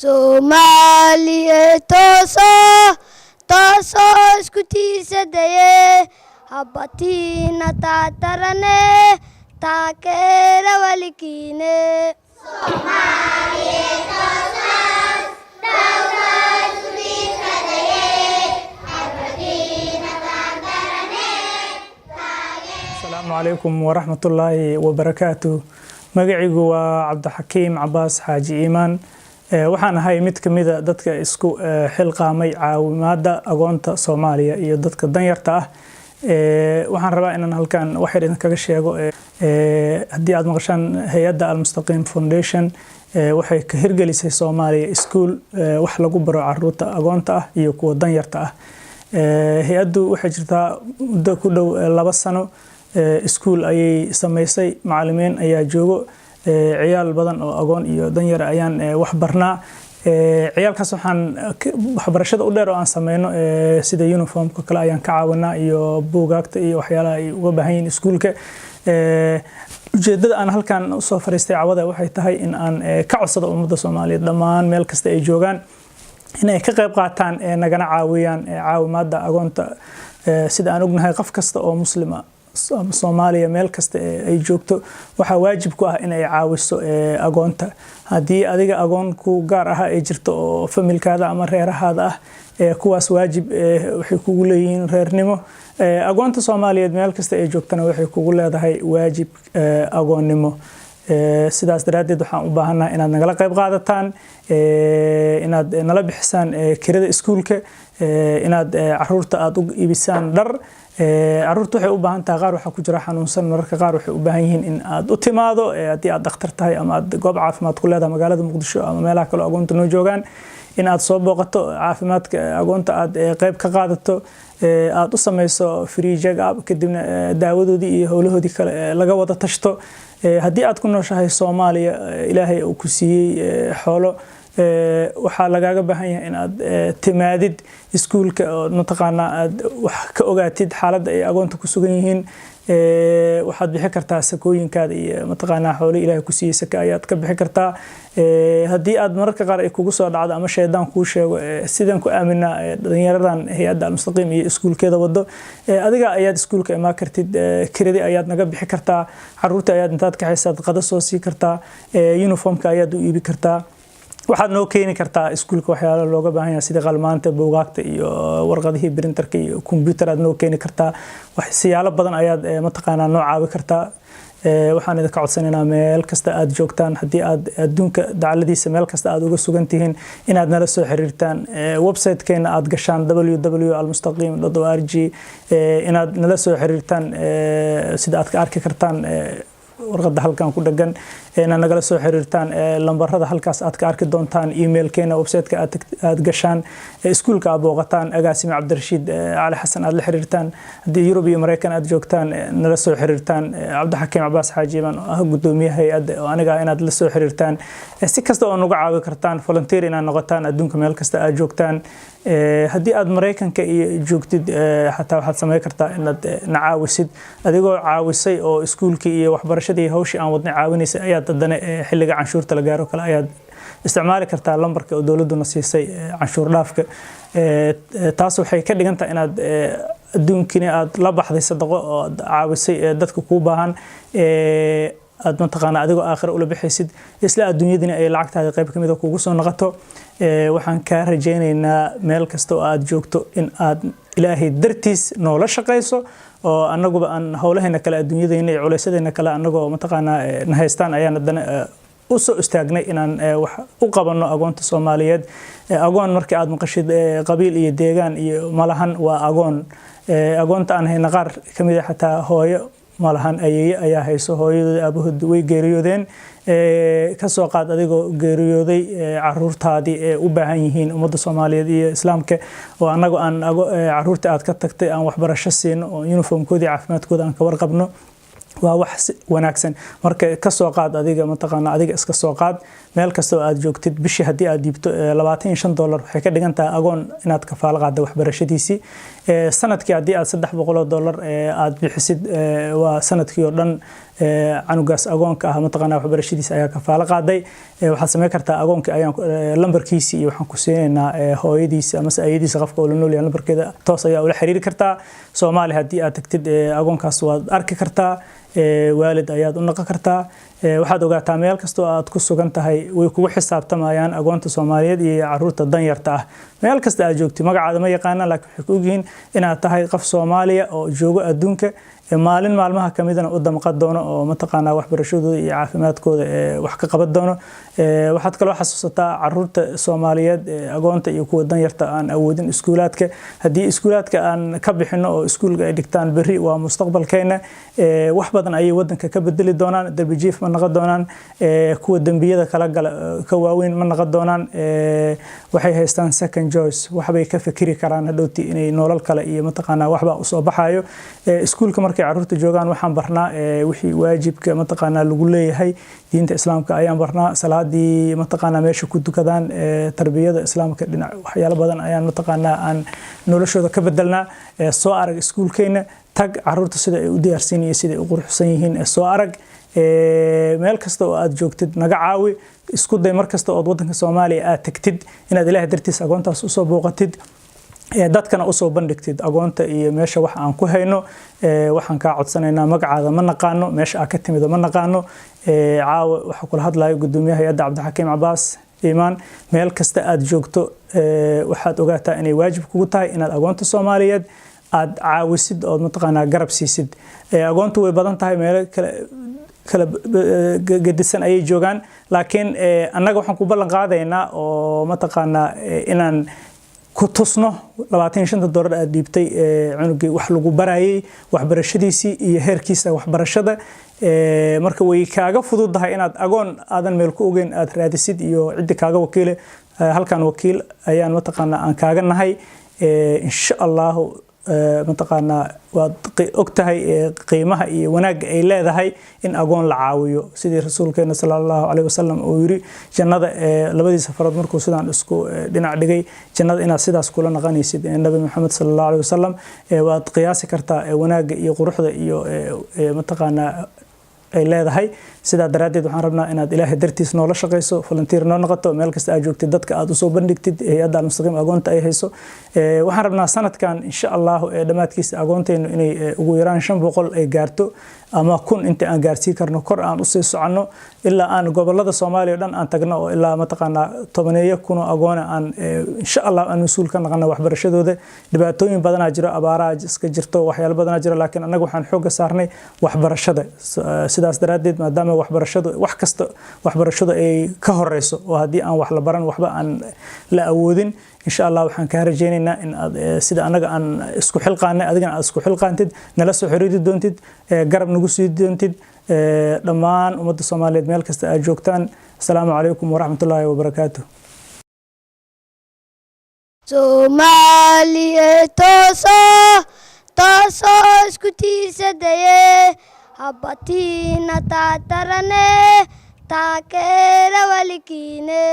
Soomaaliya toosoo toosoo isku tiirsadaye, habatiina taatarane, taakeera walikiine. Asalaamu calaykum waraxmatullaahi wabarakaatu. Magacigu waa Cabdixakiim Cabaas Xaaji Iimaan. Waxaan ahay mid ka mida dadka isku xilqaamay caawimaada agoonta Soomaaliya iyo dadka danyarta ah. Waxaan rabaa inaan halkan wax yar idinkaga sheego. Haddii aad maqashaan hay-adda Almustaqiim Foundation, waxay ka hirgelisay Soomaaliya iskuul wax lagu baro caruurta agoonta ah iyo kuwa danyarta ah. Hay-addu waxay jirtaa muddo ku dhow 2 sano. Iskuul ayay samaysay, macalimiin ayaa joogo, ciyaal badan oo agoon iyo danyar ayaan wax barnaa. Ciyaalkaas waxaan waxbarashada u dheer oo aan sameyno, sida uniformka kale ayaan ka caawinaa iyo buugaagta iyo waxyaalaha ay uga baahan yihiin iskuulka. Ujeedada aan halkan usoo fariistay cawada waxay tahay in aan ka codsado ummadda Soomaaliyeed dhammaan meel kasta ay joogaan in ay ka qayb qaataan, nagana caawiyaan caawimaada agoonta. Sida aan ognahay, qof kasta oo Muslima ama Soomaaliya meel kasta ay joogto waxaa waajib ku ah in ay caawiso agoonta. Haddii adiga agoon ku gaar ah ay jirto oo familkaada ama reerahaada ah, kuwaas waajib waxay kugu leeyihiin reernimo. Agoonta Soomaaliyeed meel kasta ay joogtana waxay kugu leedahay waajib agoonnimo. Sidaas daraaddeed waxaan u baahannahay inaad nagala qayb qaadataan, inaad nala bixisaan kirada iskuulka, inaad caruurta aada u iibisaan dhar. Caruurta waxay u baahan tahay, qaar waxaa ku jira xanuunsan, mararka qaar waxay u baahan yihiin in aad u timaado. Haddii aad dhakhtar tahay ama aad goob caafimaad ku leedahay magaalada Muqdisho ama meelaha kale agoonta noo joogaan, in aad soo booqato, caafimaadka agoonta aad qayb ka qaadato, aad u samayso free check up, kadibna daawadoodii iyo howlahoodii kale laga wada tashto. Haddii aad ku nooshahay Soomaaliya, Ilaahay uu ku siiyey xoolo, waxaa lagaaga baahan yahay in aad timaadid iskuulka oo mataqaanaa aad wax ka ogaatid xaaladda ay agoonta ku sugan yihiin. Waxaad bixi kartaa sakooyinkaada iyo mataqaanaa xoolo Ilaahay ku siiyey, saka ayaad ka bixi kartaa. Haddii aad mararka qaar ay kugu soo dhacdo ama shaydaan kuu sheego, sidaan ku aaminaa dhalinyaradan hay-adda Almustaqiim iyo iskuulkeeda wado, adiga ayaad iskuulka imaan kartid, kiradi ayaad naga bixi kartaa, caruurta ayaad intaad kaxaysaad qada soo sii kartaa, uniformka ayaad u iibi kartaa, waxaad noo keeni kartaa iskuulka waxyaalo looga baahan yahay sida qalmaanta, buugaagta iyo warqadihii printerka iyo computer aad noo keeni kartaa. Siyaalo badan ayaad mataqaanaa noo caawi kartaa. Waxaan idinka codsanaynaa meel kasta aad joogtaan, haddii aad adduunka dacaladiisa meel kasta aad uga sugan tihiin, inaad nala soo xiriirtaan, website-keena aad gashaan www.almustaqiim.org, inaad nala soo xiriirtaan sida aad ka arki kartaan warqadda halkan ku dhagan, inaad nagala soo xiriirtaan lambarada halkaas aad ka arki doontaan, emailkeena, website-ka aad gashaan, iskuulka aad booqataan, agaasime Cabdirashiid Cali Xasan aad la xiriirtaan. Haddii Yurub iyo Maraykan aad joogtaan, nala soo xiriirtaan Cabdixakiim Cabaas Xaaji Imaan oo ah gudoomiyaha hay-adda oo aniga inaad la soo xiriirtaan. Si kasta oo nuga caawi kartaan, volunteer inaad noqotaan adduunka meel kasta aad joogtaan. Haddii aad Maraykanka iyo joogtid xataa, waxaad samayn kartaa inaad na caawisid. Adigoo caawisay oo iskuulkii iyo waxbarashadii hawshii aan wadnay caawinaysay ayaad haddana xilliga canshuurta la gaaro kale ayaad isticmaali kartaa lambarka oo dowladduna siisay canshuur dhaafka. Taas waxay ka dhigan tahay inaad adduunkiina aad la baxday sadaqo oo aad caawisay dadka kuu baahan, aad mataqaanaa adigoo aakhira ula bixaysid, isla adduunyadina ay lacagtaada qayb ka mid a kugu soo noqoto. Waxaan kaa rajaynaynaa meel kasta oo aad joogto in aad Ilaahay dartiis noola shaqayso, oo annaguba aan howlaheena kale, adduunyadeyna iyo culaysadeena kale annagoo mataqaanaa na haystaan ayaan haddana u soo istaagnay inaan wax u qabanno agoonta Soomaaliyeed. Agoon markii aad maqashid, qabiil iyo deegaan iyo malahan, waa agoon. Agoonta aan hayna qaar ka mid a xataa hooyo malahan, ayeeye ayaa hayso, hooyadooda aabahood way geeriyoodeen. Kasoo qaad adigoo geeriyooday, caruurtaadii ee u baahan yihiin ummadda Soomaaliyeed iyo Islaamka oo annagu aan caruurta aad ka tagtay aan waxbarasho siino oo uniformkoodii, caafimaadkooda aan ka warqabno, waa wax wanaagsan. Marka kasoo qaad adiga mataqaana, adiga iska soo qaad meel kasta oo aad joogtid, bishii haddii aad dhiibto $25, waxay ka dhigan tahay agoon inaad kafaalo qaadda waxbarashadiisii. Sanadkii haddii aad $300 aad bixisid, waa sanadkii oo dhan. Canugaas agoonka ah mataqaanaa waxbarashadiisa ayaa kafaalo qaaday. Waxaad samayn kartaa, agoonka ayaan lambarkiisi iyo waxaan ku siinaynaa hooyadiisa amase ayadiisa, qofka uu la nool yahay lambarkeeda, toos ayaa ula xiriiri kartaa. Soomaaliya haddii aad tagtid, agoonkaas waad arki kartaa, waalid ayaad u noqon kartaa. Waxaad ogaataa, meel kastoo aad ku sugan tahay way kugu xisaabtamayaan agoonta Soomaaliyeed iyo caruurta danyarta ah. Meel kasta aad joogtid, magacaada ma yaqaanaan, laakiin waxay ku ogyihiin inaad tahay qof Soomaaliya oo joogo adduunka, maalin maalmaha kamidana u damqan doono oo mataqaanaa waxbarashadooda iyo caafimaadkooda wax ka qaban doono. Waxaad kaloo xasuusataa, caruurta Soomaaliyeed, agoonta iyo kuwa danyarta aan awoodin iskuulaadka, haddii iskuulaadka aan ka bixino oo iskuulka ay dhigtaan, berri waa mustaqbalkeena, wax badan ayay wadanka ka bedeli doonaan. Darbijiif ma noqon doonaan, kuwa dembiyada kala gala ka waaweyn ma noqon doonaan. Waxay haystaan second choice, waxbay ka fikiri karaan hadhowti inay nolol kale iyo mataqaanaa waxbaa usoo baxayo. Iskuulka markay caruurta joogaan, waxaan barnaa wixii waajibka mataqaanaa lagu leeyahay diinta Islaamka ayaan barnaa, salaadii mataqaanaa meesha ku dukadaan, tarbiyada Islaamka, dhinac waxyaalo badan ayaan mataqaanaa aan noloshooda ka bedelnaa. Soo arag iskuulkeena, tag, caruurta sida ay u diyaarsan yihiin, sida ay u quruxsan yihiin soo arag. Meel kasta oo aad joogtid naga caawi. Isku day mar kasta ood wadanka Soomaaliya aad tagtid inaad Ilaahay dartiis agoontaas usoo booqatid, dadkana usoo bandhigtid agoonta iyo meesha wax aan ku hayno. Waxaan kaa codsanaynaa, magacaada ma naqaano, meesha aad ka timid ma naqaano. Caawa waxaa kula hadlayo gudoomiyaha hay-adda, Cabdixakiim Cabaas Iimaan. Meel kasta aad joogto, waxaad ogaataa inay waajib kugu tahay inaad agoonta Soomaaliyeed aad caawisid ood mataqaanaa garab siisid. Agoontu way badan tahay, meelo kale kala gedisan ayay joogaan, laakiin annaga waxaan ku ballan qaadaynaa oo mataqaanaa inaan ku tusno $25-ta aad dhiibtay cunugii wax lagu barayay, waxbarashadiisii iyo heerkiisa waxbarashada. Marka way kaaga fududahay inaad agoon aadan meel ku ogeyn aad raadisid iyo ciddi kaaga wakiile. Halkan wakiil ayaan mataqaanaa aan kaaga nahay, insha Allahu. Mataqaanaa waad og tahay qiimaha iyo wanaagga ay leedahay in agoon la caawiyo, sidii rasuulkeena sala Allahu caleyhi wasalam uu yiri, jannada labadiisa farood markuu sidaan isku dhinac dhigay, jannada inaad sidaas kula naqanaysid Nabi Maxamed sala Allahu caleyhi wasalam. Waad qiyaasi kartaa wanaagga iyo quruxda iyo mataqaanaa ay leedahay. Sidaa daraaddeed waxaan rabnaa inaad Ilaahay dartiis noola shaqayso, volunteer noo noqoto, meel kasta aad joogtid dadka aad usoo bandhigtid hay-adda Almustaqiim agoonta ay hayso. Waxaan rabnaa sanadkan, insha Allahu, ee dhammaadkiisa agoontaynu inay ugu yaraan 500 ay gaarto ama 1000 inta aan gaarsiin karno, kor aan usii soconno ilaa aan gobolada Soomaaliya o dhan aan tagno oo ilaa mataqaanaa tobaneeyo kunoo agoona aan, insha Allah, aan mas-uul ka naqano waxbarashadooda. Dhibaatooyin badanaa jiro, abaaraha iska jirto, waxyaalo badanaa jiro, laakiin annaga waxaan xoogga saarnay waxbarashada. Sidaas daraaddeed, maadaama waxbarashadu wax kasta waxbarashadu ay ka horeyso oo haddii aan wax la baran waxba aan la awoodin, insha Allah waxaan kaa rajaynaynaa in aad sida annaga aan isku xilqaanay adigana aad isku xilqaantid, nala soo xiriiri doontid, garab nagu sii doontid. Dhammaan ummadda Soomaaliyeed meel kasta aad joogtaan, asalaamu calaykum waraxmatullaahi wabarakaatu. Soomaaliya toosoo toosoo isku tiirsadaye, habatiina taatarane taakeera walikiine.